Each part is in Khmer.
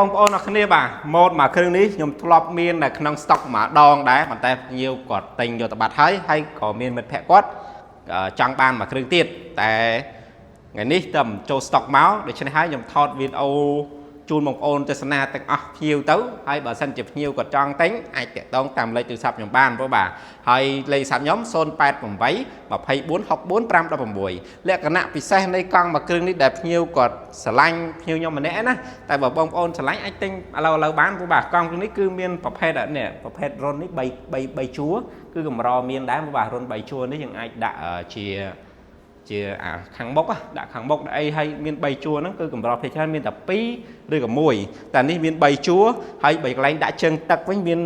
បងប្អូនអរគ្នាបាទម៉ូតមួយគ្រឿងនេះខ្ញុំធ្លាប់មាននៅក្នុងស្តុកមួយដងដែរប៉ុន្តែភ្ញៀវគាត់ទិញយកទៅបាត់ហើយហើយក៏មានមិត្តភក្តិគាត់ចង់បានមួយគ្រឿងទៀតតែថ្ងៃនេះតែមិនចូលស្តុកមកដូច្នេះហើយខ្ញុំថតវីដេអូជូនបងប្អូនទស្សនាទាំងអស់ភ្ញៀវទៅហើយបើសិនជាភ្ញៀវគាត់ចង់ទិញអាចតាក់ទងតាមលេខទូរស័ព្ទខ្ញុំបានព្រោះបាទហើយលេខទូរស័ព្ទខ្ញុំ088 24 64 516លក្ខណៈពិសេសនៃកង់មួយគ្រឿងនេះដែលភ្ញៀវគាត់ស្រឡាញ់ភ្ញៀវខ្ញុំម្នាក់ឯណាតែបើបងប្អូនស្រឡាញ់អាចទិញឥឡូវឥឡូវបានព្រោះបាទកង់គ្រឿងនេះគឺមានប្រភេទនេះប្រភេទរុននេះ3 3 3ជួរគឺកម្រមានដែរព្រោះបាទរុន3ជួរនេះយើងអាចដាក់ជាអាខាងមុខដាក់ខាងមុខដាក់អីហើយមាន3ជួរហ្នឹងគឺកម្រភាគច្រើនមានតែ2ឬក៏1តែនេះមាន3ជួរហើយ3កន្លែងដាក់ជើងទឹកវិញមាន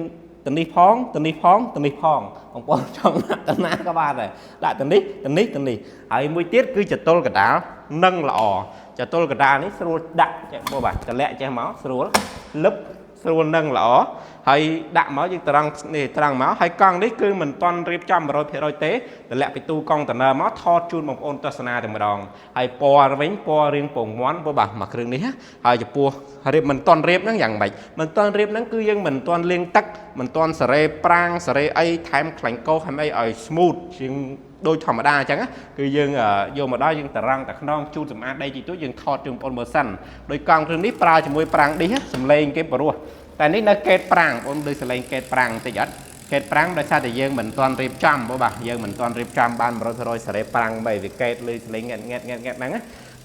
ទៅនេះផងទៅនេះផងទៅនេះផងបងប្អូនចង់ដាក់ទៅណាក៏បានដែរដាក់ទៅនេះទៅនេះទៅនេះហើយមួយទៀតគឺចតុលកដាលនឹងល្អចតុលកដាលនេះស្រួលដាក់ចេះបងបាទតម្លាក់ចេះមកស្រួលលឹបស្រួលនឹងល្អហើយដាក់មកយើងត្រង់នេះត្រង់មកហើយកង់នេះគឺមិនទាន់រៀបចំ100%ទេតម្លាក់ពីទូកង់តន័រមកថតជូនបងប្អូនទស្សនាតែម្ដងហើយពណ៌វិញពណ៌រៀងពងមាន់បងបាទមួយគ្រឿងនេះហើយចំពោះរៀបមិនទាន់រៀបហ្នឹងយ៉ាងម៉េចមិនទាន់រៀបហ្នឹងគឺយើងមិនទាន់លាងទឹកមិនទាន់សារ៉េប្រាំងសារ៉េអីថែមខ្លាញ់កោថែមអីឲ្យ smooth ជាងដូចធម្មតាអញ្ចឹងគឺយើងយកមកដល់យើងតរង់តែខ្នងជូតសម្អាតដីទីទួចយើងថតជូនបងប្អូនមើលសិនដោយកង់គ្រឿងនេះប្រើជាមួយប្រាំងឌីសសំឡេងគេបរោះតែនេះនៅកេតប្រាំងបងដូចសលេងកេតប្រាំងបន្តិចអត់កេតប្រាំងដោយសារតែយើងមិនទាន់រៀបចំបងបាទយើងមិនទាន់រៀបចំបាន100%សារ៉េប្រាំងបីវាកេតលើសលេងងែតងែតងែតងែតហ្នឹង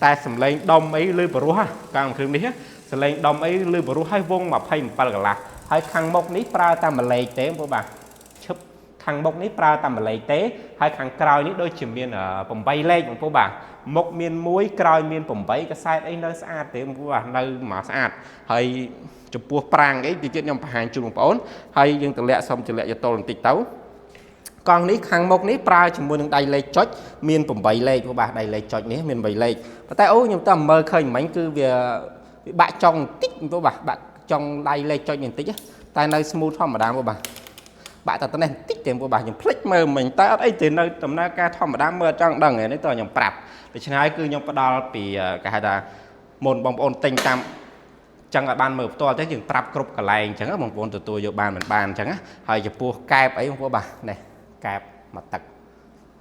តែសំឡេងដុំអីលើបរោះកង់គ្រឿងនេះសលេងដុំអីលើបរោះឲ្យវង27កន្លះហើយខាងមុខនេះប្រើតាមម្លេចទេបងបាទឈឹបខាងមុខនេះប្រើតាមម្លេចទេហើយខាងក្រោយនេះដូចជាមាន8លេខបងប្អូនបាទមុខមាន1ក្រោយមាន8កសែតអីនៅស្អាតទេបងប្អូនបាទនៅមកស្អាតហើយចំពោះប្រាំងអីទីទៀតខ្ញុំបង្ហាញជូនបងប្អូនហើយយើងតម្លាក់សុំតម្លាក់យតលបន្តិចទៅកង់នេះខាងមុខនេះប្រើជាមួយនឹងដៃលេខចុចមាន8លេខបងបាទដៃលេខចុចនេះមាន8លេខប៉ុន្តែអូខ្ញុំតែមើលឃើញមិញគឺវាវាបាក់ចុងបន្តិចបងបាទបាក់ចុងដៃលេខចុចនេះបន្តិចតែនៅ smooth ធម្មតាបងបាទបាក់តែត្នេះបន្តិចទេបងបាទខ្ញុំភ្លេចមើលមិញតែអត់អីទេនៅដំណើរការធម្មតាមើលអត់ចង់ដឹងនេះតើខ្ញុំប្រាប់ដូច្នេះហើយគឺខ្ញុំផ្ដល់ពីគេហៅថាមុនបងប្អូនទិញតាមចឹងឲ្យបានមើលផ្ទាល់ទៅយើងប្រាប់គ្រប់កន្លែងអញ្ចឹងបងប្អូនទទួលយកបានមិនបានអញ្ចឹងហើយចំពោះកែបអីបងប្អូនបាទនេះកែបមកទឹក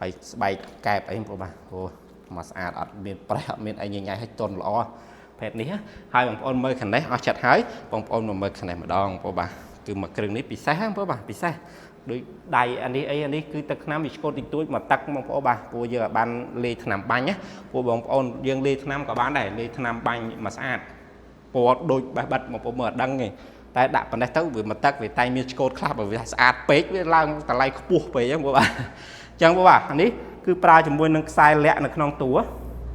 ហើយស្បែកកែបអីបងប្អូនបាទអូមកស្អាតអត់មានប្រេះអត់មានអីញញ៉ៃឲ្យទន់ល្អភេទនេះហើយបងប្អូនមើលខាងនេះអស់ចិត្តហើយបងប្អូនមកមើលខាងនេះម្ដងបងប្អូនបាទគឺមួយគ្រឿងនេះពិសេសបងប្អូនបាទពិសេសដូចដៃអានេះអីអានេះគឺទឹកថ្នាំវាឆ្កូតតិចតួចមកទឹកបងប្អូនបាទព្រោះយើងឲ្យបានលាយថ្នាំបាញ់ណាព្រោះបងប្អូនយើងលាយថ្នាំក៏បានដែរលាយថ្នាំបាញ់មកស្អាតពណ៌ដូចបេះបិទបងប្អូនមើលអត់ដឹងទេតែដាក់ប៉ុណ្ណេះទៅវាមកទឹកវាតែមានឆ្កូតខ្លះបើវាស្អាតពេកវាឡើងតម្លៃខ្ពស់ពេកហ្នឹងបងបាទអញ្ចឹងបងបាទអានេះគឺប្រើជាមួយនឹងខ្សែលាក់នៅក្នុងតួ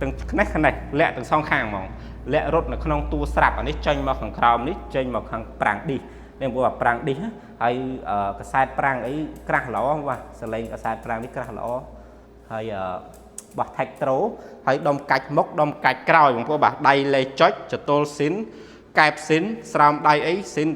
ទាំងខ្នេះខ្នេះលាក់ទាំងសងខាងហ្មងលាក់រត់នៅក្នុងតួស្រាប់អានេះចេញមកខាងក្រោមនេះចេញមកខាងប្រាំងឌីសនេះបងបាទប្រាំងឌីសហើយកសែតប្រាំងអីក្រាស់ល្អបាទសលេងកសែតប្រាំងនេះក្រាស់ល្អហើយបោះ Tektro ហើយដុំកាច់មុខដុំកាច់ក្រោយបងប្អូនបាទដៃលេចុចចតុលស៊ីនកែបស៊ីនស្រោមដៃអីស៊ីន។